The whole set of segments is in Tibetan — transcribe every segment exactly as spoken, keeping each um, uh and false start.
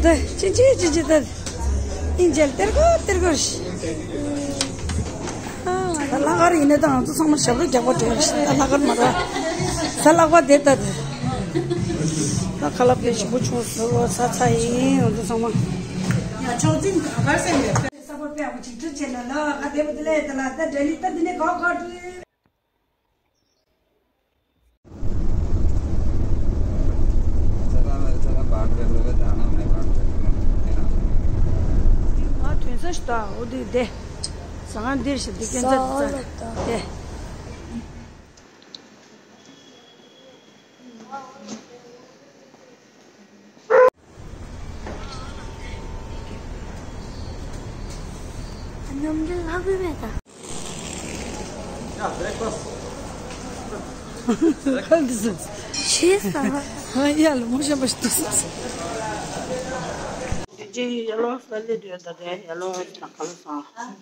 ད་ཅི་ཅི་ཅི་ཅི་ད་ཨིན་ཇལ་ཏེར་གོ་ཏེར་གོ་ཤི། ད་ལྷག་དཀར་ཡིན་ནའི་ད་ང་ཚོ་ཚང་མ་ཞབས་བྲོ་རྒྱག་པ་འདྲ་ཤི། ད་ལྷག་དཀར་མ་ར་ས་ལྷག་པ་དེ་ད་ད་ད་ཁ་ལག་དཔེ་ཞིམ་པོ་བྱུང་སོང་། ས་ཚ་ཡིན་ང་ཚོ་ཚང་མ། ཡ་ཆོག་འཛིན་ག་བར་སེམས་ཡོད། ས་པོ་དཔེ་ཡག་པོ་ཅིག་ཁྲུ་བྱས་ན་ལ་ག་དེ་བུ་དེ་ལས་ད་ལ་ད་འདྲ་ནི་ད་འདི་ནས་ག་ག་འགྲོ། ང་ཐོན་ས་ཞིག་ད་འོ་དེ་དེ་ཟ་ཁང་འདིར་ཞིག་དེ་སྐྱོན་ཚ་དེ་ཚ་དེ། མཉམ་འབྲེལ་ལྷག་པའི་མེད་ད། ཡ་བྷེ་རེག་ཕ་སི། ཧ་འདི་སི། ཤེས་ས། ཧ་ཡ་ལ་མོ་ཤམ་པ་ཤི་དུ་སི། ཅི་ཡ་ལོ་ས་ལེ་དུ་ད་དེ་ཡ་ལོ་ས་ཁ་ལོ་ས།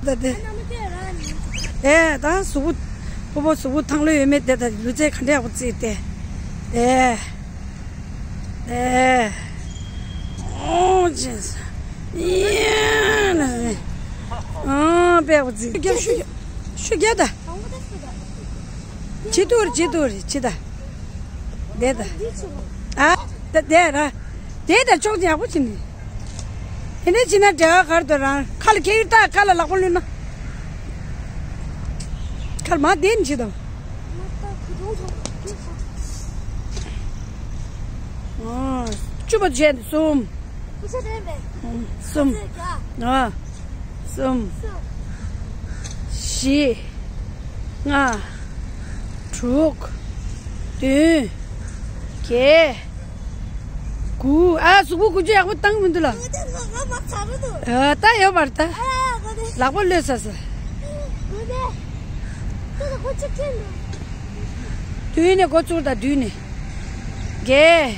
ད་དེ། ཨེ་ད་གཟུགས་པོ། ཕོ་བོ་གཟུགས་པོ་ཐང་ལོས་ཡོད་མེད་དེ་ད་ལུས་རྩལ་ག་འདྲ་ཡག་པོ་རྩེས་ཏེ། ཨེ། ཨེ། ཨོ་ཅེས། ཡེ་ན། ཨ་དཔེ་ཡག་པོ་རྩེས། ཤུ་རྒྱབ་ཤུ་རྒྱབ། ཤུ་རྒྱབ་ད། ཇི་ཏུ་རེ་ཇི་ཏུ་རེ་ཇི་ད། དེ་ད། ཨ། ད་དེ་ར། དེ་ད་ཅོག་ཅིག་ཡག་པོ་བྱིན་ནི། དེ་ནས་བྱིན་ན་འབྲེལ་བ་གར་དུ་རང་ཁ་ལ་ཁེ་ཡུར་ཏ་ཁ་ལ་ལག་པ་ལུས་ན། ཁ་ལ་མ་དེ་ནི་བྱེད་དང་། ཨ། བཅུ་པ་བྱས་ནས་གསུམ། གསུམ། ཨ། གསུམ། བཞི། ལྔ། དྲུག་བདུན། བརྒྱད། དགུ། ཨ་གཟུགས་པོ་ཀུན་སྤྱོད་ཡག་པོ་བཏང་མི་འདུག་ལ། ཨ་ད་ཡོད་པར་ད། ལག་པ་གློད་ས་ས། བདུན་ནས་འགོ་བཙུགས་ད་བདུན་ནས། བརྒྱད།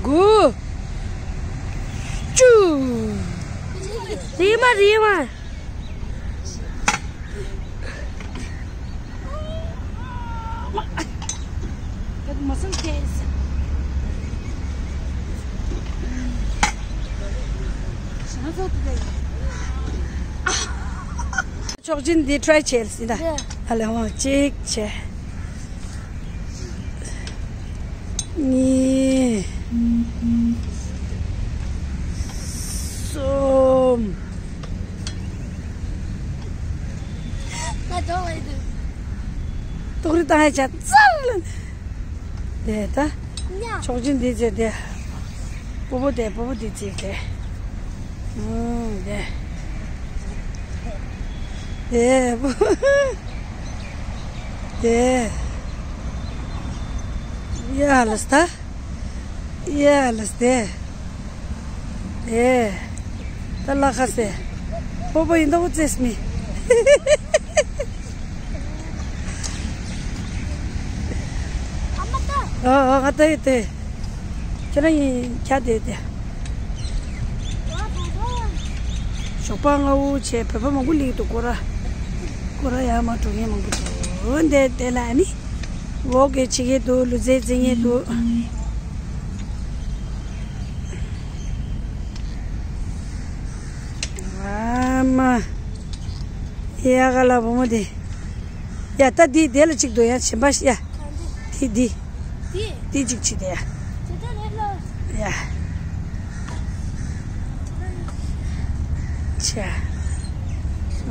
དགུ། བཅུ། རིལ་མ་རིལ་མ། ཆོག་མཆན་འདི་ཊ་རའི་བྱས་ཟིན་ད། ཨ་ལེ་འོ་གཅིག་བྱས། གཉིས། གསུམ། ང་འགྲོ་བའི་དུས། ཏོག་རི་བཏང་ཡ་བྱ་ཙར་ལ། དེ་ད། ཉ། ཆོག་མཆན་འདི་བྱས་དེ། སྤོ་བོ་དེ་སྤོ་བོ་འདི་བྱས་དེ། ཨུམ་དེ། དེ། དེ། ཡ་ལ་སྟ། ཡ་ལ་སྟེ། དེ། ད་ལ་ཁ་སེ། སྤོ་བོ་ཡིན་ད་འུ་ཙེས་མི། ཨ་ཨ་ང་ད་ཡི་དེ། ཁྱེད་རང་ཡིན་ཁྱ་དེ་དེ། ཞོགས་པ་སྔ་བོ་བྱས་བོད་པ་མང་པོ་སླེབས་འདུག་སྐོར་ར། སྐོར་ར་ཡར་མར་འགྲོ་མཁན་མང་པོ་འདུག་འདི་དེ་ལ་ནི། འོག་གི་ཕྱི་གི་འདུག་ལུས་རྩལ་རྩེ་མཁན་འདུག་ཨ་མ། ཡ་ག་ལ་བུ་མོ་དེ། ཡ་ད་འདི་དེ་ལ་གཅིག་འདུག་ཡ་གཞན་པ་ཡ། འདི་འདི། འདི། འདི་གཅིག་བྱེད་དེ་ཡ། དེ་ད་ལས་ལོ། ཡ། ཆ།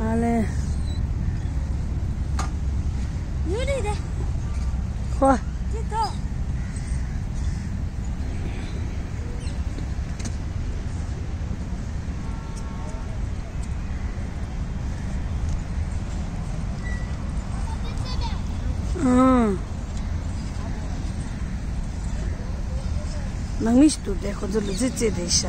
ཨ་ལེ། ཡོད་རེད་དེ། ཧོ། དེ་ད། ཨང་། ནང་མི་ཞིག་འདུག་སྟེ་ཁོ་ཚོ་ལུས་རྩལ་རྩེད་བསྡད་ཤག་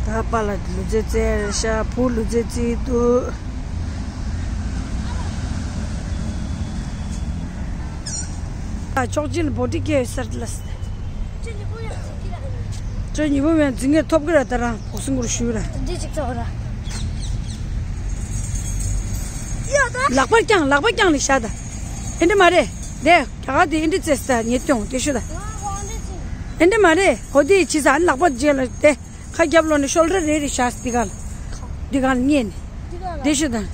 ཨ་ཕ་ལ་ལུས་རྩལ་རྩེད་ཤག་བུ་ལུས་རྩལ་རྩེད་འདུག་ཨ་ཕྱོགས་གཅིག་ལ་བོ་ཊི་སྐྱེས་ཡོད་ས་རེད་ལ། ཁྱོད་ཉི་མོ་ཡང་འཛིན་གྱི་ར། ཁྱོད་ཉི་མོ་ཡང་འཛིན་གྱི་ཐོབ་ཀྱི་ར། ད་རང་བོག་སིང་སྐོར་ཞུས་ར། འདི་གཅིག་ཚོགས་ར། ལག་པར་བརྐྱང་། ལག་པར་བརྐྱང་ལ་བཞག་ད། ཨེ་འདྲ་མ་རེད། དེ་རྒྱ་གར་དེ་ཨེ་འདྲ་རྩེས་ད་ཉེ་སྟོང་དེ་ཤོད་ད། ཨེ་འདྲ་མ་རེད། ཧོ་དེ་ཅི་ས་ཨ་ནི་ལག་པ་རྗེས་ལ་དེ། ཁ་རྒྱབ་ལོག་ནས་ཤོལ་ཌར་རེ་རེ་བཞག་འདི་ག་ལ། འདི་ག་ལ་ཉེ་ནས། འདི་ག་ལ། དེ་ཤོད་ད།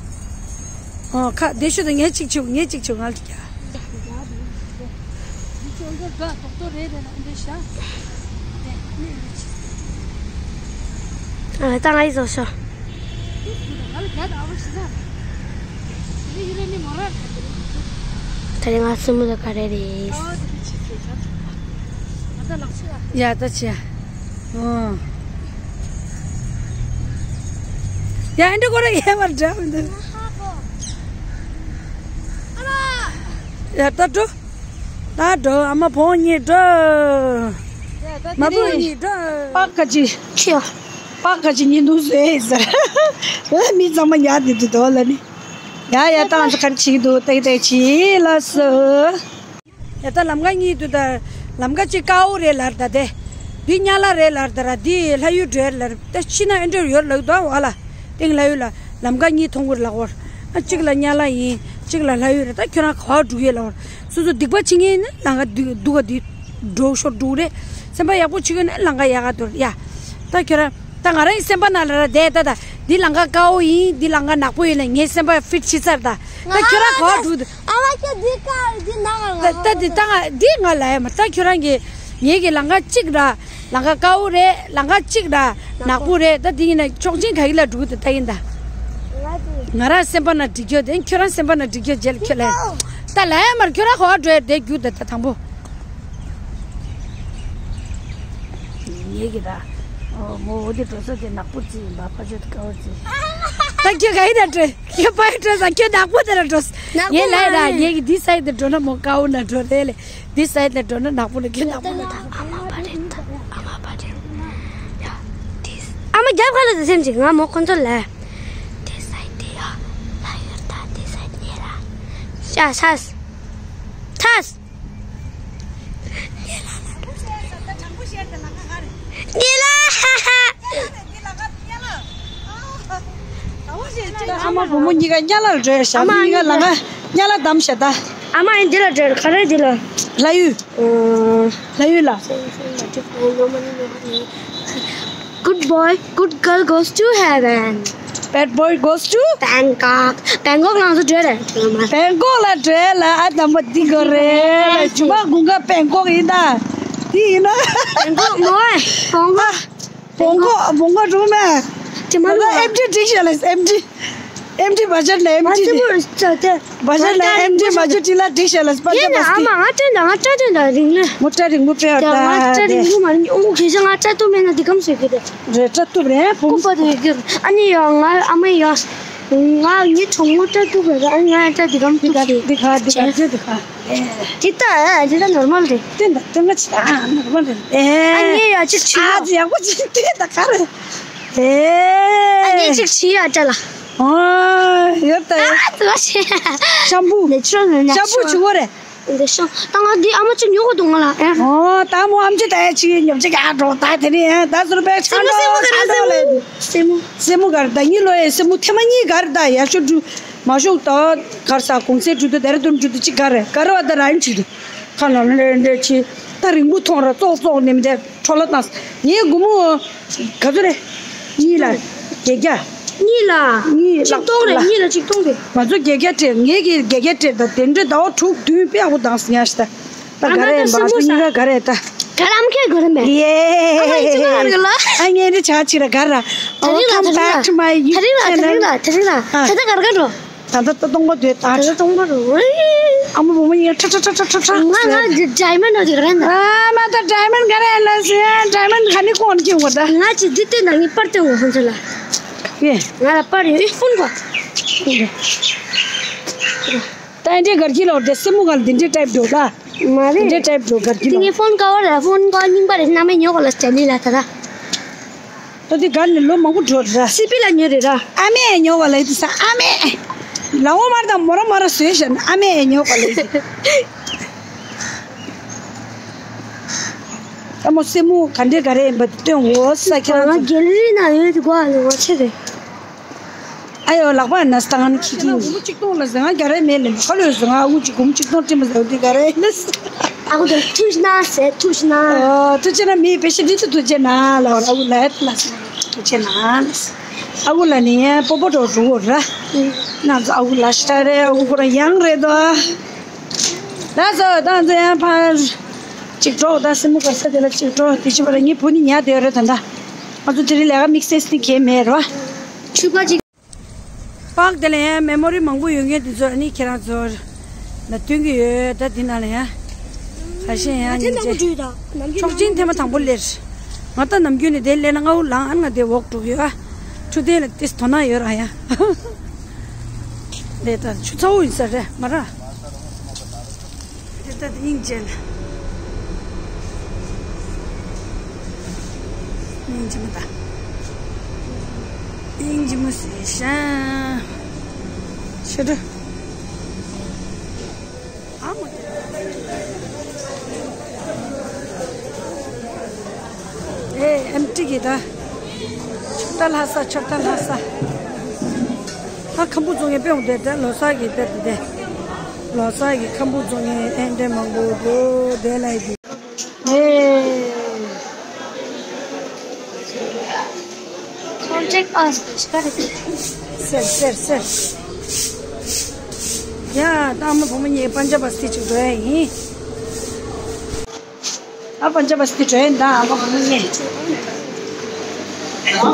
ཨོ་ཁ་དེ་ཤོད་ད། ངས་གཅིག་བྱེད། ངས་གཅིག་བྱེད། ང་ལ་རྒྱག་ཨ་ད་ང་ཡི་བཟོ་ཤོག་ད་རེས་ང་སྲིན་མོ་དང་ག་རེ་རེད། ཡ་ད་ཆེ། ཨོ། ཡ་ཨེ་འདྲ་ཁོ་ར་ཡ་མར་འདྲ་མི་འདུག་ཡ་ད་འགྲོ། ད་འགྲོ། ཨ་མ་བོང་གཉིས་འགྲོ། མ་བོང་གཉིས་འགྲོ། པགས་ཁ་ཅིག་ཁྱིའོ། པགས་ཁ་ཅིག་ཉིན་དུ་བཟོས་ཟེར། མི་ཚང་མ་ཉར་དེ་དུ་དོ་ལ་ནི། ཡ་ཡ་ཏང་ཅི་ཁར་ཆིག་དུ་ཏེག་ཏེག་ཆི་ལ་སོ། ཡ་ད་ལམ་ཁ་གཉིས་དུ་ད། ལམ་ཁ་ཅིག་ཀའོ་རེད་ལར་ད་དེ། འདི་ཉ་ལ་རེད་ལར་ད་ར། འདི་ལྷ་ཡུལ་འགྲོ་ལར་ད་ཕྱི་ན་ཨེ་འགྲོ་ཡོད་ལག་དོ་བ་ལ། སྟེང་ལྷ་ཡུལ་ལ་ལམ་ཁ་གཉིས་མཐོང་གི་ལག་བར། ཨ་གཅིག་ལ་ཉ་ལ་ཡིན། གཅིག་ལ་ལྷ་ཡུལ་རེད། ད་ཁྱོད་རང་ག་བ་འགྲོ་གི་ལག་བར། སོ་སོ་སྡིག་པ་བྱེད་ངེས་ནི་ལམ་ཁ་འདི་འདུག་ག་འདི་འགྲོ་ཤོར་འགྲོ་རེད། སེམས་པ་ཡག་པོ་བྱེད་ངེས་ནི་ལམ་ཁ་ཡག་ག་འདུག་ཡ། ད་ཁྱོད་རང་ད་ང་རང་སེམས་པ་ན་ལ་ར་བསྡད་ད་ད། འདི་ལམ་ཁ་དཀར་པོ་ཡིན། འདི་ལམ་ཁ་ནག་པོ་ཡིན་ལ་ངའི་སེམས་པ་ཕིཊ་བྱེད་ཚར་ད། ད་ཁྱོད་རང་ག་བ་འགྲོ་ད། ཨ་མ་ཁྱོད་འདི་དཀར་འདི་ནག་ལ། ད་ད་འདི་ད་ང་འདི་ང་ལ་ཡ་མ། ད་ཁྱོད་རང་གི་ངེད་ཀྱི་ལམ་ཁ་གཅིག་ར། ལམ་ཁ་དཀར་པོ་རེད། ལམ་ཁ་གཅིག་ར་ནག་པོ་རེད། ད་འདི་ཡིན་ན་ཆོག་མཆན་ག་གི་ལ་འགྲོ་ད། ད་ཡིན་ད། ང་རང་སེམས་པ་ན་འགྲིག་རྒྱུ་དེ་ཁྱོད་རང་སེམས་པ་ན་འགྲིག་རྒྱུ་རྗེས་ལ་ཁྱོད་ལ་ཡ། ད་ལ་ཡ་མར་ཁྱོད་རང་ག་བ་འགྲོ་ཡ་དེ་རྒྱུ་ད་ད་དང་པོ། ངེད་ཀྱི་ད། ཨོ་མོ་འོ་དེ་འགྲོ་ས་དེ་ནག་པོ་རྩི་ཡིན་པ། ཕ་ཆོས་དཀར་པོ་རྩི། ད་ཁྱོད་ག་ཡི་ད་འགྲོ། ཁྱོད་ཕ་ཡི་འགྲོ་ས། ཁྱོད་ནག་པོ་དེ་ལ་འགྲོ་ས། ནག་པོ་ངས་ལ་ཡི་ད་མ་རེད། ངེད་ཀྱི་འདི་སའི་དེ་འགྲོ་ན་མོ་དཀར་པོ་ན་འགྲོ་རེད་ལེ། འདི་སའི་དེ་འགྲོ་ན་ནག་པོ་ན། ཁྱོད་ནག་པོ་ན། ད་ཨ་མ་པ་རེད། ད་ཨ་མ་པ་རེད། ཡ་འདི་ཨ་མ་རྒྱབ་ཁ་ལ་དེ་སེམས་ཅིག་ང་མོ་ཁོ་ཚོ་ལ། འདི་སའི་དེ་ཡ་ལ་ཡོད་ད། འདི་སའི་ཉེ་ལ། ཤ་ཤ་ཐ། ཉེ་ལ། ཨ་མ་བུ་མོ་གཉིས་ཀ་ཉ་ལ་འགྲོ་ཡ་ཤ། ཨ་མ་གཉིས་ཀ་ལ་ང་ཉ་ལ་བསྡམས་ཤ་ད། ཨ་མ་ཨེ་འདི་ལ་འགྲོ་ག་རེ་འདི་ལ། ལྷ་ཡུལ། ལྷ་ཡུལ་ལ། Good boy, good girl goes to heaven. Bad boy goes to Bangkok. Bangkok ལ་ང་ཚོ་འགྲོ་རེད། Bangkok ལ་འགྲོ་ལ། ཨ་དམ་པ་འདི་གོ་རེད། ཇུ་མ་དགུན་ཁ་Bangkok ཡིན་ད། འདི་ཡིན་ན། Bangkok མོ། Bangkok Bangkok Bangkok འགྲོ་མེད། དེ་མ་ལ་ཨེམ་ཊི་སྒྲིག་ཤག་ལ། ཨེམ་ཊི། ཨེམ་ཊི་བ་ཇེཊ་ལ་ཨེམ་ཊི་དེ། བ་ཇེཊ་ལ་ཨེམ་ཊི་བ་ཇེཊ་དེ་ལ་སྒྲིག་ཤག་ལ། པ་ཇེ་པ་སི། ཨ་མ་ང་སྤྲད་ད། ང་སྤྲད་དོན་ད་རིང་ལ། མོ་སྤྲད་རིང་མོ་དཔེ་ཡོད་ད། ང་སྤྲད་རིང་མོ་མ་རིང་ཨོ་ཁེ་ཤ་ང་སྤྲད་ཐུབ་མེད་ན་འདི་གམ་ཟེར་གི་རེད། རེད་སྤྲད་ཐུབ་རེད་བུ་མོ། ཨ་ནི་ཡ་ང་ཨ་མ་ཡ་ང་ངའི་གྲོགས་མོ་སྤྲད་ཐུབ་རེད། ཨ་ནི་ང་སྤྲད་འདི་གམ་ཐུབ་ཀྱི་རེད། འདི་ག་འདི་ག་འདི་ག་འདི་ག་ཨེ། དེ་ལྟ་ཨེ་དེ་ལྟ་ནོར་མལ་རེད། དེ་འདྲ་དེ་འདྲ་ཅི་ཨ་ནོར་མལ་རེད། ཨེ། ཨ་ངས་ཡ་གཅིག་བྱིས་ཨ་ཡོད། ཡག་པོ་ཅིག་དེ་ད་ག་རེད། ཨེ། ཨ་ངས་གཅིག་བྱིས་ཡ་ཅ་ལག་ཨོ་ཡོད་ད། ཨ་ཙི་བ་ཤེ། ཤམ་བུ། ནེ་ཅུ་རལ་ནེ་ཅུ་རལ། ཤམ་བུ་བྱུང་བ་རེད། འདི་ཤོ། ད་ང་འདི་ཨ་མ་ཅིག་ཉོ་གི་འདུག་ང་ལ་ཨེ། ཨོ་ད་མོ་ཨམ་ཅི་ད་ཡ་ཅིག་ཉོ་ཅིག་ཨ་འགྲོ་ད་དེ་ནི་ཨེ་ད་ཟུར་པའི་ཆ་སེ་མོ་འགྲོ་སེ་མོ་ཆ་ག་རེ་འགྲོ་ལེ། སེ་མོ། སེ་མོ་ག་རེ་ད་གཉིས་ལོ་ཡ་སེ་མོ་ཐེངས་མ་གཉིས་ག་རེ་ད་ཡ་ཤོ་འགྲུ། མ་ཤོག་ད་གར་ས་གུང་སེང་འགྲུ་དུ་དེ་ར་དུམ་འགྲུ་དུ་ཅི་ག་རེ་ག་རེ་བ་ད་ར་ཨིན་ཅིག་དུ་ཁ་ལ་ལེ་འདྲེ་ཆི་ད་རིང་པོ་ཐོང་ར་ཙོག་ཙོག་ནེམ་དེ་འཕྲོ་ལ་བཏང་ངའི་སྒོ་མོ་ག་ཚོད་རེད། གཉིས་ལ་བརྒྱད་བརྒྱ། གཉིས་ལ། གཉིས་ལ་ཆིག་སྟོང་རེད། ལ་གཉིས་ལ་ཆིག་སྟོང་རེད། ང་ཚོ་བརྒྱད་བརྒྱ་སྤྲད། ངེད་ཀྱིས་བརྒྱད་བརྒྱ་སྤྲད་ད་དེ་འདྲ་ཟླ་བ་དྲུག་བདུན་དཔེ་ཡག་པོ་བཏང་སོང་ཡ་ཤི་ད། ད་ག་རེ་ཨ་ན་ད་མ་ཚོ་སེ་མོ་གཉིས་ཀ་ག་རེ་ད། ག་རེ་ཨམ་ཁའི་ག་རེ་མེད། ཡེ། ཨ་ང་ཡི་ཅི་ག་རེ་ལ། ཨ་ངས་འདི་ཆ་ཆི་ར་ག་ར། ད་རིང་ལ། ད་རིང་ལ། ད་རིང་ལ། ད་ད་ག་རེ་ག་རོ། ད་ད་ད་སྟོང་པ་དུས་ད། ད་ད་སྟོང་པ་རུ། ཨ་མ་བུ་མོ་ཡིན་ཁྲ་ཁྲ་ཁྲ་ཁྲ་ཁྲ། ང་ང་ཌའི་མོན་ཌི་ག་རེ་ན། ཨ་མ་ད་ཌའི་མོན་ཌི་ག་རེ་ལ་ཟེར་ཌའི་མོན་ཌི་ག་ནི་གོན་གྱི་འོ་ད། ང་ཅི་འདི་ལྟོས་ན་ངའི་པར་སྟོན་འོ་ཧོན་ཚ་ལ། ཡེ། ང་ལ་པར་ཡོད་ཕོན་གོ། ད་འདི་གར་གྱི་ལོར་དེ་སེ་མོ་ག་ལ་འདི་འདྲའི་ཊའིབ་འགྲོ་ལ། མ་རེད། འདི་འདྲའི་ཊའིབ་འགྲོ་གར་གྱི་ལོར། ངའི་ཕོན་ཀ་བར་ལ་ཕོན་ཀ་རྙིང་པ་རེད། ན་མེ་ཉོ་གོ་ལ་སྤྱན་ལི་ལ་ད་ད། ད་དེ་གར་ནས་ལོ་མང་པོ་འགྲོ་ར། སི་པི་ལ་ཉོ་རེད་ར། ཨ་མས་ཉོ་བ་ལ་ཡི་ས་ཨ་མས། ལ་འོ་མར་དང་མོ་ར་མོ་ར་བཟོས་བཞག་ན་ཨ་མས་ཉོ་བ་ལ་ཡི། ཨ་མོ་སེ་མོ་ག་འདྲེ་ག་རེ་ཡིན་པ་སྟོན་འོ་ས་ཁྱེད་རང་ང་ཚོ། གེ་ལི་རི་ན་ཡོད་དུ་གོ་ཨ་ལོ་ང་ཆེ་རེད། ཨ་ཡོ་ལག་པ་ན་སྟ་ང་ནི་ཁྱི་ཁྱི་ཡིན། ངུ་གཅིག་སྟོང་ལ་ཟེར་ང་རྒྱ་རེ་མེད་ལེ་ཁ་ལོས་ཟེར་ང་ཨུ་གཅིག་གུམ་གཅིག་སྟོང་སྤྲིན་པ་ཟེར་འདི་ག་རེ་ཡིན། ཨ་ཁུ་དེ་ཐུགས་ན་ཟེར་ཐུགས་ན། ཨོ་ཐུགས་རྗེ་ན་མི་པེ་ཤི་འདི་ཚོ་ཐུགས་རྗེ་ན་ལ་ཨུ་ལ་ལ་ཐུགས་རྗེ་ན་ལ་ཨ་ཁུ་ལ་ནི་པོ་པོ་འགྲོ་རུ་ར། ན་ཨ་ཁུ་ལ་ཤ་རེ་ཨ་ཁུ་ཁོ་ར་ཡང་རེ་དོ། ད་ཚོ་ད་ཚོ་ཡང་ཕར་གཅིག་འགྲོ། ད་སེ་མོ་ག་ས་དེ་ལ་གཅིག་འགྲོ། དེ་ཕྱི་བར་ངའི་བུ་ནི་ཉལ་བསྡད་ཡོད་རེད་ད། ད་ང་ཚོ་དེ་རིང་ལས་ཀ་དམིགས་བསལ་སྟེ་གས་མེད་རོ། ཕྱུ་པ་གཅིག་པག་དེ་ལ་ཡང་མེ་མོ་རི་མང་པོ་ཡོད་མཁན་དེ་ཚོ་ཨ་ནི་ཁྱེད་རང་ཚོར་ལ་སྟོན་གྱི་ཡོད། ད་དེ་ནང་ལ་ཡང་ཁ་ཤས་ཡང་ཉིན་རྗེ་ཆོག་ཆེན་ཐེངས་མ་དང་པོ་སླེབས། ང་ད་ནམ་རྒྱུན་ནས་དེ་སླེབས་ན་སྔ་བོ་ལངས་ཨ་ང་དེ་འོག་འགྲོ་གི་ཡོད་ཨ། ཆུ་དེ་ལ་ཏིས་དོ་སྣང་ཡོད་ར་ཡ། ལས་ད་ཆུ་ཚ་བོ་ཡིན་ས་རེད་མ་ར། དེ་ལྟ་དེ་སྙིང་རྗེ་ལ། སྙིང་རྗེ་མོ་ད། སྙིང་རྗེ་མོ་ཟེར་ཤ། ཤ་དྲི། ཨ་མ། ཨེ་ཨེམ་ཊི་གི་ད། ཆོབ་ཏ་ལྷ་ས་ཆོབ་ཏ་ལྷ་ས། ད་ཁམ་བུ་རྫོང་ངེ་དཔེ་འོང་དེ་དེ་ལོ་གསར་གི་དེ་དེ། ལོ་གསར་གི་ཁམ་བུ་རྫོང་ངེ་ཨེ་འདྲེ་མང་པོ་འགྲོ་དེ་ལ་ཡི་དེ། ཨེ། Contact us. ཟེར་ཟེར་ཟེར། ཡ་ད་ཨ་མ་བུ་མོ་གཉིས་པན་ཇབ་བ་སི་ཊི་ཅིག་འགྲོ་ཡ་ཡིན། ཨ་པན་ཇབ་བ་སི་ཊི་འགྲོ་ཡིན་ད་ཨ་མ་བུ་མོ་གཉིས། ཨོ་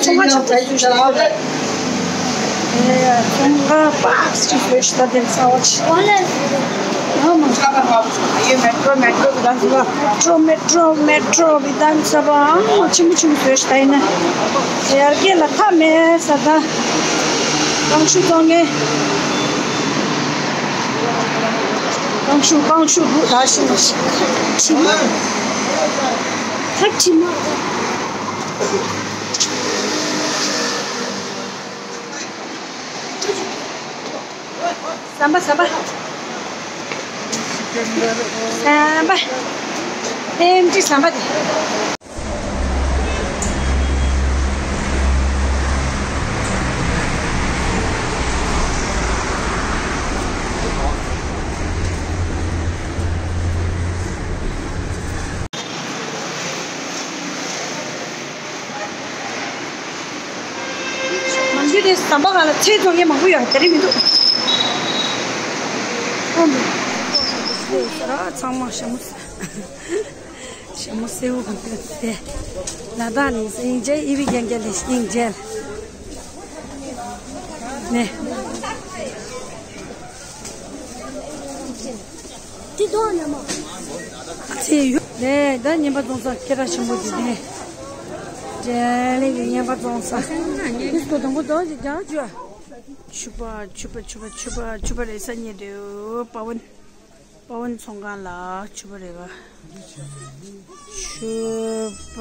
ཚོང་ཁང་ཆགས་ཚུལ་ཞུ་ཞིག་ད་དེར་ས་བ་ཆེ། མེ་ཊོ་མེ་ཊོ་མེ་ཊོ་བི་དྷཱན་ས་བ་ཆེན་པོ་ཆེན་པོ་བཟོས་ཤག་ད་ཡིན་ན་ཡར་རྒྱས་ལ་མཐའ་མེད་ས་ད། ཀང་ཤུ་གཙོ་ངེ། ཀང་ཤུ་ཀང་ཤུ་རུ་ད་ཤིང་ཁྲི་མ། ད་ཁྲི་མ། ཟམ་པ་ཟམ་པ། ཟམ་པ། ཨེམ་ཆི་ཟམ་པ་དེ། མང་རྒྱུ་དེ་ཟམ་པ་སྒང་ལ་ཚལ་བཙོང་མཁན་མང་པོ་ཡོད་དེ་རིང་མི་འདུག་ཨོ་མི། ཚང་མ་ཞྭ་མོ་ཟ། ཞྭ་མོ་སེའུ་གི་སྟེ། ལ་དྭགས་ནས་སྙིང་རྗེ་ཨི་བི་རྒྱན་རྒྱན་ལས་སྙིང་རྗེ། ནས། དེ་དོ་ཉམས་མ། ཚེ་ཡོད་ནས་ད་ཉན་པ་རྫོང་ས་ཁྱེད་རང་ཆེན་པོ་དེ་ནས། འབྲས་ལེགས་ཀྱི་ཉན་པ་རྫོང་ས། ཨིས་གོ་དང་པོ་དོ་ཞིག་རྒྱག་ཆུ། ཆུ་པ་ཆུ་པ་ཆུ་པ་ཆུ་པ་ཆུ་པ་རེ་ས་ཉེ་དུ་པ་ཝན། པ་ཝན་ཚོང་ཁང་ལ་ཕྱུ་པ་རེད་པ། ཕྱུ་པ།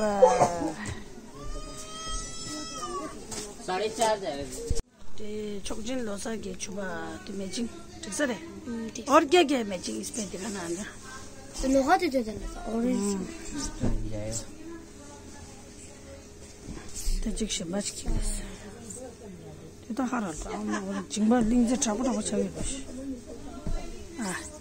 དེ་ཆོག་མཆན་ལོ་གསར་གྱི་ཕྱུ་པ་དེ་མེ་ཅིང་འགྲིག་ས་རེད། ཨོར་རྒྱ་རྒྱ་མེ་ཅིང་ཨིས་པེ་དེ་ག་ན་འདྲ། ལོ་ཧ་དེ་དེ་དེ་ལ་ཨོ་རེན་ཇི། དེ་གཅིག་ཞིམ་པ་ཞིག་ཁྱེར་ལས། དེ་ད་ཧ་ར་ད་ཨ་མ་འོ་ལ་ཇིང་པ་གླིང་རྩེ་དྲག་པོ་དྲག་པོ་ཆགས་ཡོད་པ་ཞིག་ཨ།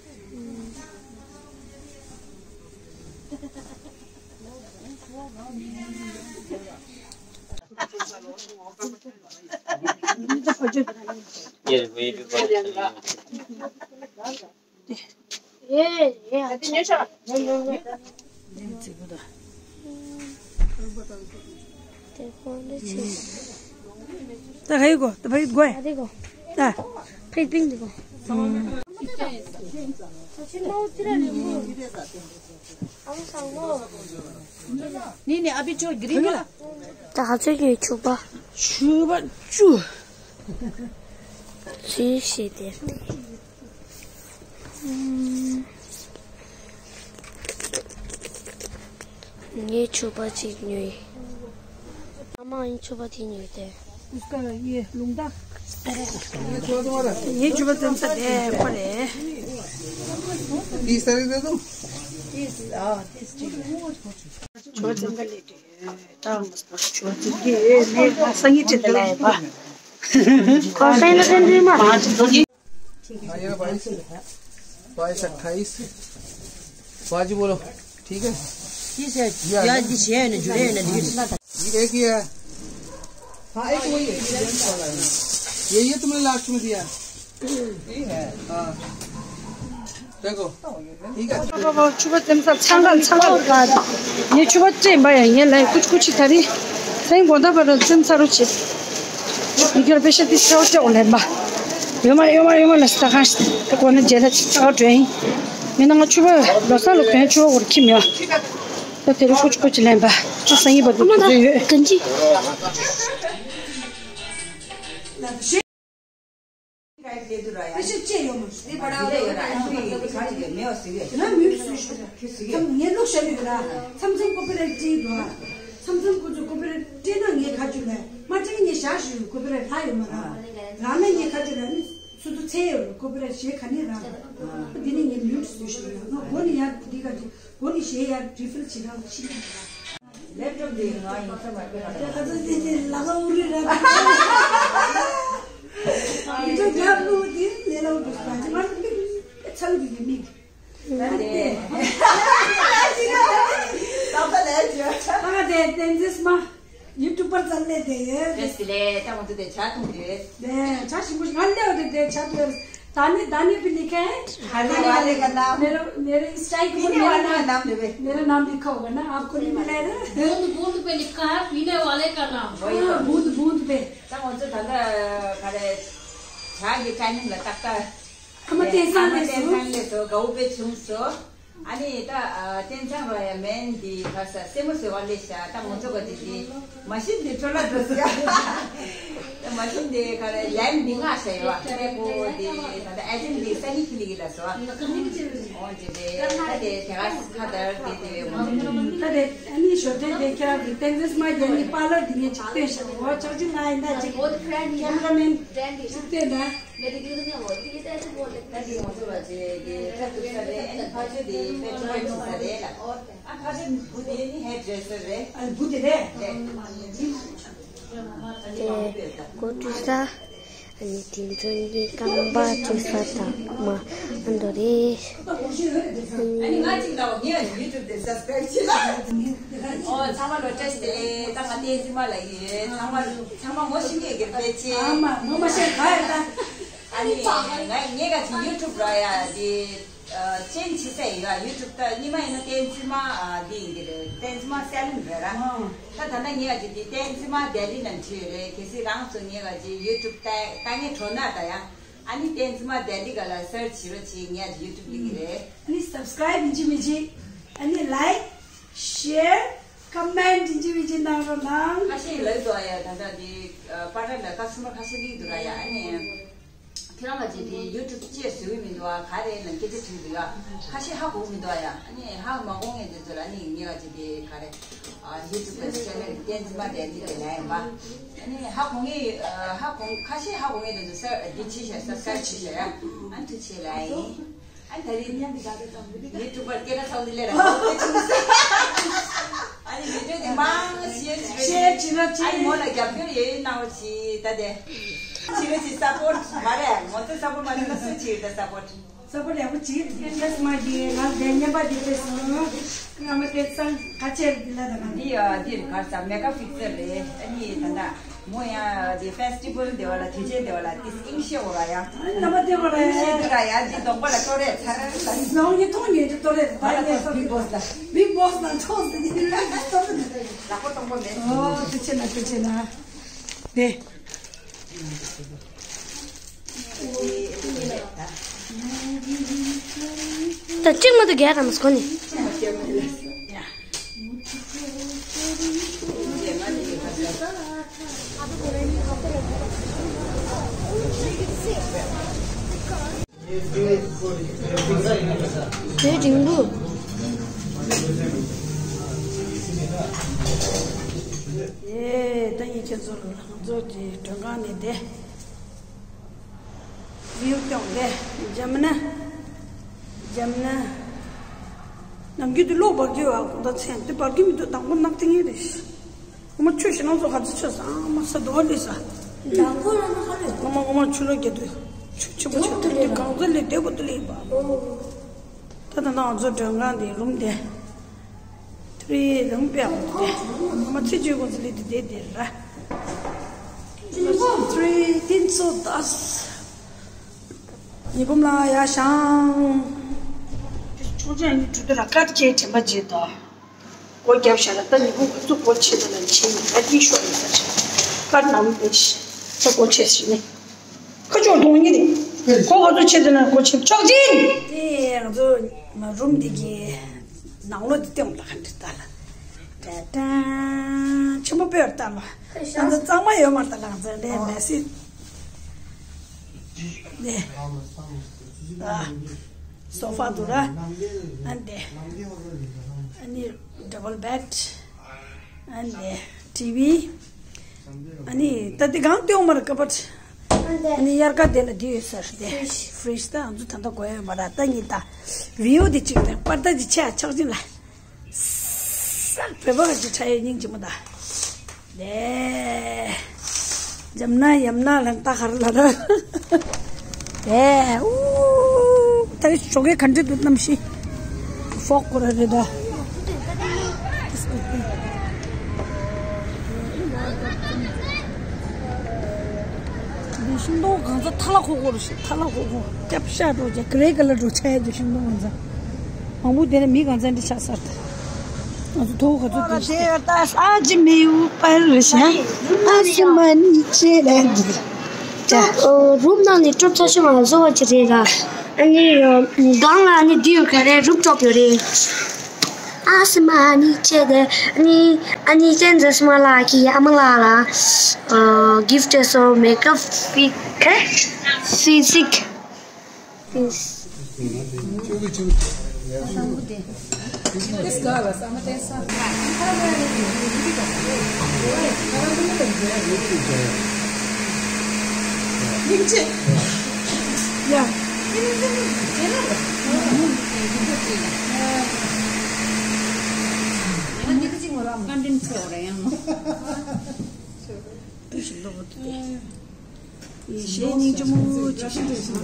ད་ག་ཡི་གོ་ད་བ་ཡི་གོ་ཡ། ད་ཕེ་པིང་དི་གོ། ནི་ནི་ཨ་བི་ཅོ་གི་རི་ག་ལ། ད་ཧ་ཚོད་ཀྱི་ཕྱུ་པ། ཕྱུ་པ་བཅུ། ཚུལ་ཤེས་དེ། ངས་ཕྱུ་པ་གཅིག་ཉོས། ཨ་མ་ཡིན་ཕྱུ་པ་དེ་ཉོས་ཏེ། उसका ये लूंगा। ये छोड़ दो वाला। ये छुपा तुम सब है पड़े। तीस तारीख दे दूं? तीस, हाँ, तीस ठीक है। छुपा तुम का लेते हैं। ताऊ मस्त छुपा तुम के, ये, ये संगीत चल रहा है बा। कौन सा इन्हें दिन में? हाँ, ये बाईस, बाईस, अट्ठाईस। बाजी बोलो, ठीक है? ठीक है, ये आ ब्याज गया। दी छह ने जुड़े ने दिए। ये एक ही है। हाँ, एक वही है। ये, ये तुमने लास्ट में दिया। हाँ। देखो, ठीक है। बाबा, बाबा, छुबा तेम सा छांगल, छांगल। ये छुबा तेम भाई, ये ले, कुछ, कुछ इधर ही। सही गोंदा पर तेम सा रुचि। इधर पे से तीस का होते ओले बा। यो मा, यो मा, यो मा लस्ता खास। तो कौन जेला चित्ता का ट्रेन। मैं ना छुबा, लोसा लोग हैं, छुबा और किम या। तो तेरे कुछ, कुछ लें बा। तो सही बात है। कंजी। ལེབ་ཊོབ་འདི་ང་ཡིན་ས་མ་རེད། ཁ་ཚ་དེ་དེ་ལ་ཁ་འུ་རི་ར། ཡིན་ཚ་རྒྱབ་ལུགས་དེ་ལས་ལ་འུ་འདུག་པ་ཅི་མ་ཚ་ལུ་གི་མིག་ད་དེ་ད་ད་ལས་ཅི་ད་དེ་བསྟན་འཛིན་མ་ཡུ་ཊུབ་པར་ཙམ་ལས་དེ་ཡོད། ལས་སི་ལས་ད་ང་ཚོ་དེ་ཇ་འཐུང་དུས། དེ་ཇ་ཞིམ་པོ་ཞིག་ང་ལས་འོ་དེ་དེ་ཇ་འཐུང་ཡོད། दाने दाने भी लिखे हैं। खाने वाले का नाम। मेरे मेरे स्टाइल को पीने वाले का नाम लिखे। मेरा नाम लिखा होगा ना, आपको नहीं मिला है ना? बूंद बूंद पे लिखा है पीने वाले का नाम। वही तो। हाँ, बूंद बूंद पे। ད་ང་ཚོ་ད་ལྟ་ག་རེ་ཇ་གི་ཊའི་མིང་ལ་ཏག་ཏག་ཨ་མ་བསྟན་སང་ཨ་མ་བསྟན་སང་ལས་སོ་དགའ་བོ་དཔེ་བྱུང་སོ། ཨ་ནི་ད་བསྟན་སང་ར་ཡ་མེན་འདི་ཕར་ས་སེ་མོ་ཟེར་བ་ལས་ཤ་ད་ང་ཚོ་ག་དེ་དེ། མ་ཤིན་དེ་ཁྲོ་ལ་འགྲོ་ཟེར། ད་མ་ཤིན་དེ་ག་རེ་ལན་འདི་ང་ཤ་ཡོད་བ་ཁ་རེ་གོ་དེ་ད་ད་ཨེ་ཇེན་དེ་ས་ནི་ཁི་ལི་གི་ལ་སོ། འོ་དེ་དེ་ད་དེ་དེ་ག་ཁ་དར་དེ་དེ་བས་མ། ད་དེ་ཨ་ནི་ཞོ་དེ་དེ་ཁྱེད་རང་གི་བསྟན་འཛིན་སྨྲ་རྒྱལ་ནི་པཱ་ལར་འདི་ངས་ཅིག་སྟོན་ཤག་འོ་ཅག་ཅིག་ང་ཡིན་ད་ཅིག་ཀེམ་ར་མེན་ཅིག་སྟོན་ད། ད་དེ་ང་ཚོ་ལ་ཅེ་དེ་ཁ་ཐུག་ས་རེད། ཨ་ནི་ཕ་ཆོས་དེ་པེ་ཊི་རོལ་ཆུ་ས་རེད་ལ། ཨ་ཕ་ཆོས་བུ་དེ་ནི་ཧེར་ཌི་རེ་སར་རེད། ཨ་བུ་དེ་རེད། རེད། དེ་གོ་ཏུ་ས། ཨ་ནི་དེ་ཚོ་ནི་རྐང་པ་ཅུ་ས་དང་མ་ཨ་འདོ་རེད། ཨ་ནི་ང་གཅིག་ལ་ངས་ཡུ་ཊུབ་དེ་སབ་སི་ཀ་རེབ་བྱེད་ལ། ཨོ་ཚང་མ་ལོ་བཀྲ་ཤིས་བདེ་ལེགས། ད་ང་བསྟན་འཛིན་མ་ལ་ཡོད། ཚང་མ་ཚང་མ་ངོ་ཤེས་མཁན་གྱི་ཕལ་ཆེར། ཨ་མ་ངོ་མ་ཤེས་ག་ཡ་ད། ཨ་ནི་ང་ངས་ག་ཅིག་ཡུ་ཊུབ་ར་ཡ་དེ་ཅན་ཆི་ས་ཡོད་ཡུ་ཊུབ་ད་ཉི་མ་ཡིན་ན་བསྟན་འཛིན་མ་འདི་ཡིན་གྱི་རེད། བསྟན་འཛིན་མ་སེ་ལིན་རེད་ར། ད་ད་ལྟ་ངས་ག་ཅིག་དེ་བསྟན་འཛིན་མ་ལྡི་ལི་ནང་བྲིས་ཡོད་རེད། གལ་སྲིད་རང་ཚོ་ངས་ག་ཅིག་ཡུ་ཊུབ་ལྟ་ལྟ་མཁན་གྲོངས་ན་ད་ཡ། ཨ་ནི་བསྟན་འཛིན་མ་ལྡི་ལི་ག་ལ་སར་ཆི་རོ་ཆི་ངས་ཡུ་ཊུབ་ལི་གི་རེད། ཨ་ནི་སབ་སི་ཀ་རེབ་ཡིན་གཅིག་མིན་གཅིག་ཨ་ནི་ལའིཀ་ཤེར་ཀོ་མེན་ཡིན་གཅིག་མིན་གཅིག་གནང་རོགས་གནང་། ཁ་ཤས་ལབ་འདུག་ཨ་ཡ། ད་ལྟ་འདི་པར་ཊའིམ་ལ་ཀ་སི་ཊ་མར་ཁ་ཤས་སླེབས་འདུག་ར་ཡ། ཨ་ནི་ཁྱེད་རང་ལ་ཅིག་དེ་ཡུ་ཊུབ་ཅེས་བཟོ་གི་མི་འདུག་ཨ། ག་རེ་ལ་སྐད་ཆ་དྲིས་འདུག་ཡ། ཁ་ཤས་ཧ་གོ་མི་འདུག་ཨ་ཡ། ཨ་ནི་ཧ་མ་གོ་མཁན་དེ་ཚོ་ལ་ཨ་ནི་ངས་ལ་ཅིག་དེ་ག་རེ་ཡུ་ཊུབ་ལ་ཅེ་ནལ་བསྟན་འཛིན་མ་ལྡི་ལི་དེ་ལ་ཡིན་པ། ཨ་ནི་ཧ་གོ་ངེས་ཧ་གོ་ཁ་ཤས་ཧ་གོ་ངེས་དེ་ཚོ་སར་འདི་ཆེ་ཤ་ས་སར་ཆེ་ཤ་ཡ། ཨ་ཐུགས་ཆེ་ལ་ཡིན། ཨ་ད་རེས་མཉམ་དུ་ད་ད་དང་མི་འདུག་ད། ཡུ་ཊུབ་པར་སྐད་ཆ་ཚང་འདི་ལས་ར་ཧོ་ཆུ་ས། ཨ་ནི་བི་ཌི་ཡོ་དེ་མང་ཤེར་བྱེད་རོགས་ཤེར་བྱེད་རོགས་ཨ་ནི་མོ་ལ་རྒྱབ་སྐྱོར་ཡོད་ཡོད་གནང་རོགས་གྱིས་ད་དེ། བྱེད་རོགས་གྱིས་སཔོར་ཊི་མ་རེད། མོ་ཚོ་སཔོར་ཊི་མ་རེད་ན་སུ་བྱེད་ད་སཔོར་ཊི། ས་པོ་ཡག་པོ་ཅིག་ཡེ་ཤེས་མ་གི་ང་ལ་བརྙན་པར་འདི་སྤྲད་སོང་། ང་མ་སྟེར་ཚང་ཁ་ཆེར་འདི་ལ་དང་། འདི་ཡ་འདི་གར་ས་མེ་ག་ཕིག་སེལ་རེད། ཨ་ནི་ད་ལྟ་མོ་ཡང་འདི་ཕེ་སི་ཊི་བལ་འདི་བ་ལ་དུས་ཆེན་འདི་བ་ལ་ཏིས་ཨིང་ཤེ་འོ་ར་ཡ། ཨ་ནི་མ་སྟེར་བ་ར་ཨིང་ཤེ་འདི་ར་ཡ། འདི་གདོང་པ་ལ་ཏོ་རེ་ཚར་ལ་ནང་ཡི་ཐོང་ཉེ་འདི་ཏོ་རེ་ད་ཡ་སོ་བིག་བོ་སི་ལ་བིག་བོ་སི་ལ་ཐོང་ཟེར་འདི་ལ་ཏོ་རེ་འདི་ལ་ཁོ་གདོང་པ་མེད། ཨོ་དུས་ཆེན་ལ་དུས་ཆེན་ལ་དེ། ད་གཅིག་མ་གཏོགས་རྒྱག་ག་མ་སོང་ནི། དེ་འབྲིང་པོ། ཁྱེད་ཚོ་ལ་ང་ཚོ་གི་མགྲོན་ཁང་ནས་བསྡད། བིའུ་སྟོན་བསྡད། འཇམ་ན། འཇམ་ན། ནམ་རྒྱུན་དུ་གློག་འབར་གི་ཡོད་ཨ། གོང་ད་མཚན་དེ་འབར་གི་མི་འདུག་དང་པོ་ནག་ཐིང་ངེ་རེད། ངོ་མ་ཆུ་ཞིག་ནང་ཚོ་ག་ཚོད་ཆུ་ས་ཨ་མ་ས་རྡོ་ལི་ས། དང་པོ་ལ་ནི་ཧ་ལས། ངོ་མ་ངོ་མ་ཆུ་ལོག་རྒྱག་དུས་ཆུ་ཆེན་པོ་ཆེ་དུས་དེ་གང་ཚོད་ལས་བདེ་པོ་དུ་ལས་ཡིན་པ། ད་ད་ནང་ང་ཚོ་མགྲོན་ཁང་དེ་རུམ་དེ། ཐུ་རི་རུམ་པའི་ཨང་དེ། ངོ་མ་ཚེ་ཆུ་གོང་ཚོ་ལས་དེ་བསྡད་དེ་ར། ཐུ་རི་ཏིན་ཚོ་དཱས། ཉི་འབུམ་ལ་ཡ་ཞང་། ཆོག་ཅན་ནི་གྲུ་དེ་ར་ཀར་ཅེ་དྲན་པ་བརྗེད་དོ། སྒོ་རྒྱབ་བཞག་ལ་ད་ཉི་འབུམ་ག་ཚོད་སྒོ་ཕྱེ་དེ་ལ་ཕྱེ་ཡིན་ད་ཡིད་ཤོག་ཡིན་ས་ཆ། ཀར་ནང་དེ་ཤི་ད་སྒོ་ཕྱེ་ཞིག་ནི། ཁ་ཕྱོགས་གཏོང་ཉིན་ནི། ཁོ་ག་ཚོད་ཕྱེ་དེ་ན་སྒོ་ཕྱེ་ཆོག་ཅན། དེ་ང་ཚོ་རུམ་འདི་གི་ནང་ལོགས་འདི་སྟེང་ལ་ག་འདྲ་ལྟ་ལ། ཏན་ཏན་ཆེན་པོ་དཔེར་ལྟ་ལ། ང་ཚོ་གཙང་མ་ཡོད་མ་རེད་ད་ལ་ང་ཚོ་ལས་མེད་སྲིད། ནས། ཨ། སོ་ཕ་འདུག་ར། ཨ་འདི། ཨ་ནི་ཌབ་བལ་བེད། ཨ་འདི། ཊི་ཝི། ཨ་ནི་ད་འདི་གང་སྟེང་མར་ཀ་པར། ཨ་ནི་དབྱར་ཁ་དེ་ལ་འདི་ཡོད་ས་རེད་དེ། ཧྥི་རིཇ་ད་ང་ཚོ་ད་ལྟ་དགོས་ཡོད་མ་རེད་ད་གཉིས་ད། བིའུ་དེ་གཅིག་དང་པར་ད་ཅི་ཆ་ཆག་ཅིང་ལ། ས་བོད་པ་ག་ཅིག་ཁྲ་ཡོད་སྙིང་རྗེ་མོ་ད། ལེ། འཇམ་ན་ཡམ་ན་ལན་ཏ་ཧར་ལ་ར། ལེ། ཨུ། ད་རེས་ཞོགས་ཀས་ག་འདྲ་འདུག་གནམ་གཤིས། ཧྥོག་ཁོ་ར་རེད་ད། འདི་ཤིང་སྡོང་གང་ཚ་ཐ་ལ་ཁོ་ཁོ་རུ་ཤི་ཐ་ལ་ཁོ་ཁོ་སྐྱབས་ཤ་འགྲོ་ཅེ་གི་རེ་ག་ལ་འགྲོ་ཆ་ཡ་འདི་ཤིང་སྡོང་གང་ཚ། མང་པོ་དེ་ནས་མི་གང་ཚ་འདི་ཆ་སར་ད། ང་ཚོ་ཐོག་ག་ཚོད་དེ་ཤི་ད་ས་ཅི་མི་ཡུ་པར་ཤ་ཨ་སི་མ་ནི་ཅེ་ལ་འདི། ཨོ་རུབ་ནང་ནས་གྲུབ་ཚ་ཤི་མ་བཟོ་བ་ཅི་རེད་ལ། ཨ་ནི་སྒང་ལ་ཨ་ནི་འདི་ཡོད་ག་རེ་རུབ་ཊོབ་ཡོད་རེད། ཨ་སི་མ་ནི་ཅེ་དེ་ཨ་ནི་ཨ་ནི་ཅན་ཛ་སི་མ་ལ་གི་ཨ་མ་ལ་ལ་ཨ་གིཕ་ཊི་སོ་མེ་ཀ་ཕི་ཨེ་ཕི་ཟིག་ཕི་ཟིག་ཡེ་ཤེས་སྙིང་རྗེ་མོ་ཅིག་ཤི་འདུག་ཟེར།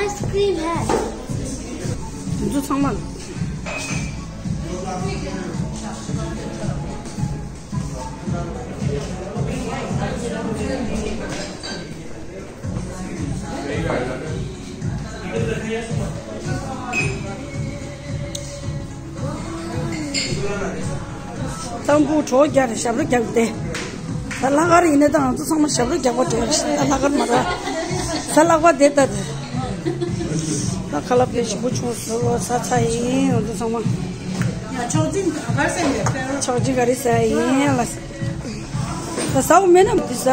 Ice cream है। འདི་ཚང་མ། ཏམ་བུ་གྲོགས་རྒྱག་རེད་ཞབས་བྲོ་རྒྱག་སྟེ། ད་ལྷག་དཀར་ཡིན་ནའི་ད་ང་ཚོ་ཚང་མ་ཞབས་བྲོ་རྒྱག་པ་འགྲོ་ཡ་རེད་ད་ལྷག་དཀར་མ་ར། ད་ལྷག་པ་དེ་ལྟ་དེ། ད་ཁ་ལག་དཔེ་ཞིམ་པོ་བྱུང་སོང་ཟ་ཚར་ཡིན་ང་ཚོ་ཚང་མ། ཡ་ཆོག་ཅིང་ག་རེ་ཟ་ཡིན་ལ་ཆོག་ཅིང་ག་རེ་ཟ་ཡིན་ལ། ད་ཟ་བ་མེད་ན་མི་ཟ།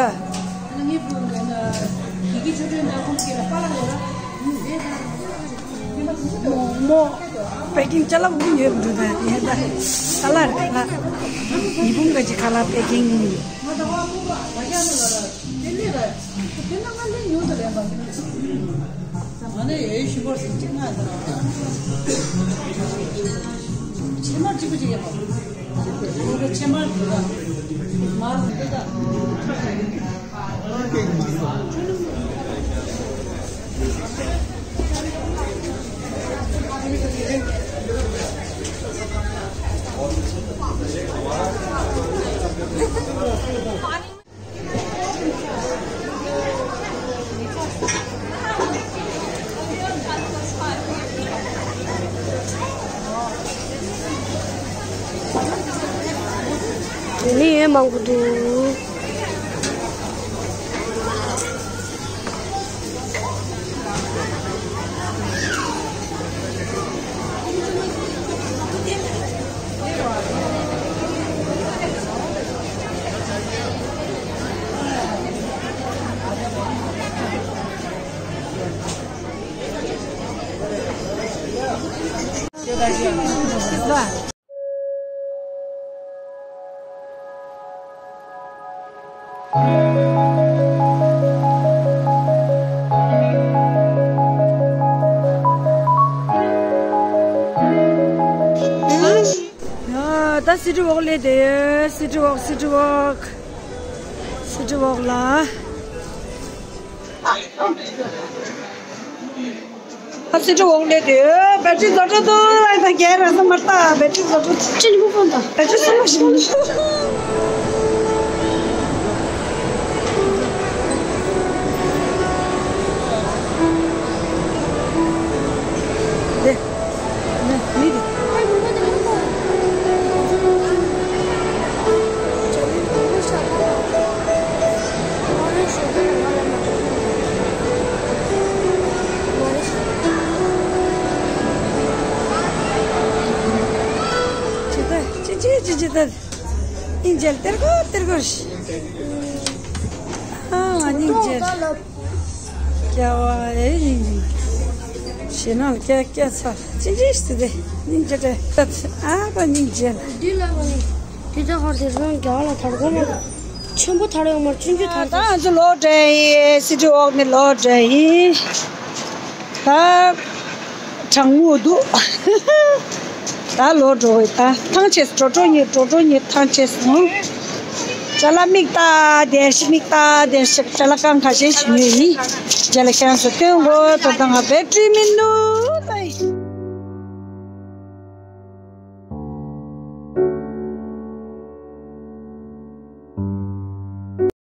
མོག་མོག་པེ་ཀིང་ཅ་ལག་འུ་ཡོད་འགྲོ་ད་ཡེ་ད། ཁ་ལག་རེད་ཁ་ལག་ཉི་ཧོང་གི་ཁ་ལག་པེ་ཀིང་། དེ་ནས་ཡོད་མང་པོ་འདུག་ད་སི་ཊི་ཝོག་སླེབས་བསྡད་ཡོད། སི་ཊི་ཝོག་སི་ཊི་ཝོག་སི་ཊི་ཝོག་ལ། ཨ་སི་ཊི་ཝོག་སླེབས་བསྡད་ཡོད། བེ་ཊི་རི་བཟོ་འདྲ་འདུག་ཨ་ད་རྒྱལ་ར་ས་མར་ལྟ། བེ་ཊི་རི་བཟོ་འདྲ་འདུག་ཅི་ནི་པོ་ཕོན་དང་བེ་ཊི་རི་སོ་མ་ཞིག་འདུག་དེ། ཅི་ད་ཅི་ཅི་ཅི་ཅི་ད། སྙིང་རྗེ་སྟེར་དགོས་སྟེར་དགོས། ཨ་མ་སྙིང་རྗེ། སྐྱ་བ་ཨེ་སྙིང་རྗེ། ཞེ་ནང་སྐྱ་སྐྱ་ཚ་ཅི་ཅི་ཞིག་དེ་སྙིང་རྗེ་སྟེར། ཨ་ཕ་སྙིང་རྗེ། འདི་ལ་བ་ནི་དེ་ད་ཧར་དེ་རང་རྒྱ་ལ་དར་གོ་མ་ཆེན་པོ་དར་ཡོང་མར་ཆུང་ཆུང་དར། ད་ང་ཚོ་ལོག་འགྲོ་ཡིན། སི་ཊི་ཝོག་ནས་ལོག་འགྲོ་ཡིན། ད་གྲང་མོ་འདུག་ད་ལོག་འགྲོ་ཡིན། ད་ཐང་ཆད་སོང་། འགྲོ་འགྲོ་གཉིས་འགྲོ་འགྲོ་གཉིས་ཐང་ཆད་སོང་། ཅ་ལག་མིག་ལྟ་བདེ་ཞིག་མིག་ལྟ་བདེ་ཞིག་ཅ་ལག་རྐང་ཁ་ཤས་ཤིག་ཉོས་ཡིན། རྗེས་ལ་ཁྱེད་རང་ཚོ་སྟོན་དགོས། ད་ལྟ་ང་བེ་ཊི་རི་མི་འདུག་ད་ཡིན།